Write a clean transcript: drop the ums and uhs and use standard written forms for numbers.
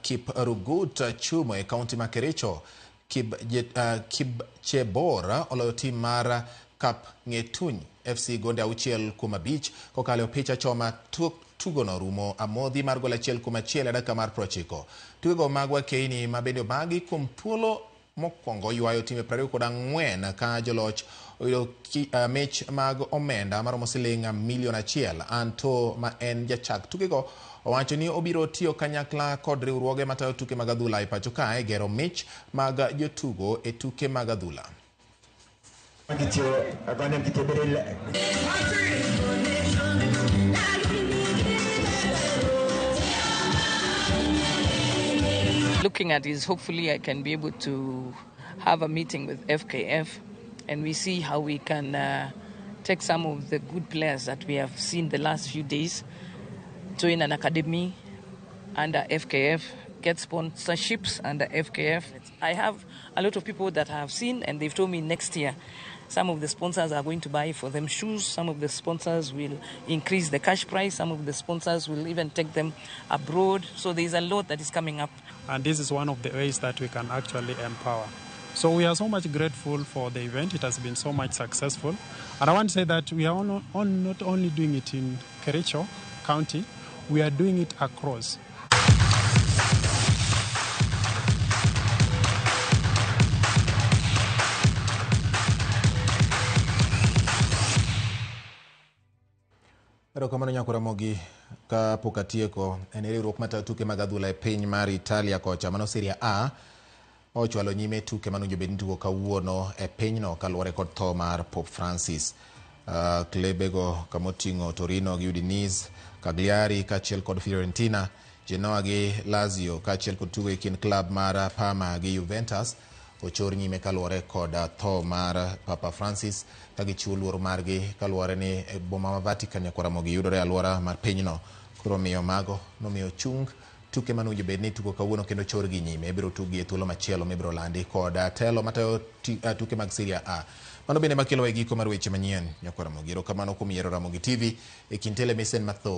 Kiprugut Chumo e kaunti ma Kericho. Kipchebor oloyo tim mar Kapngetuny FC gonde 6-5 kokalo e opich achoma. Tugono rumo amodhi mar gol 1-1 e dakika mar 90. Tukego mag wakeini ma bende omagi kuom thuolo mokwongo ywayo timbe 24 ka joloch oyudo mich mag omenda maromo siling milion 1. Anto ma en jachak tukego owacho ni obiro tiyo kanyakla kod riwruoge matayo tuke mag adhula e pacho kae gero mich mag jotugo e tuke mag adhula. Looking at is hopefully I can be able to have a meeting with FKF and we see how we can take some of the good players that we have seen the last few days, join an academy under FKF, get sponsorships under FKF. I have a lot of people that I have seen and they've told me next year some of the sponsors are going to buy for them shoes, some of the sponsors will increase the cash price, some of the sponsors will even take them abroad. So there's a lot that is coming up. And this is one of the ways that we can actually empower. So we are so much grateful for the event. It has been so much successful. And I want to say that we are not only doing it in Kericho County, we are doing it across. Erokamano nyako Ramogi. Kapok atieko, en riwruok matayo tuke mag adhula e piny mar Italia kocha mano Serie A ochwalo nyime tuke manowinjo bed ni tugo kawuono e pinyno kaluwore kod tho mar Pope Francis. Klebego kamoting'o Torino gi Udinese, Cagliari kaachiel kod Fiorentina, Genoa gi Lazio kaachiel kod tugo e kind klab mar Parma gi Juventus ochor nyime kaluwore kod tho mar Papa Francis ka gichiwo luor margi kaluwore ni boma ma Vatican nyaka Ramogi yudore e alwora mar pinyno. Koro miyo mago nomiyo chung tuke manowinjo bed ni tugo kawuono kendo chorgi nyime. Ibiro tug gi e thuolo machielo mibiro landi kod telo matayo tuke mag Serie A. Mano bende makelo e giko mar weche manyien nyaka Ramogi. Erokamano kuom yiero Ramogi TV e kind telemisen mathoth.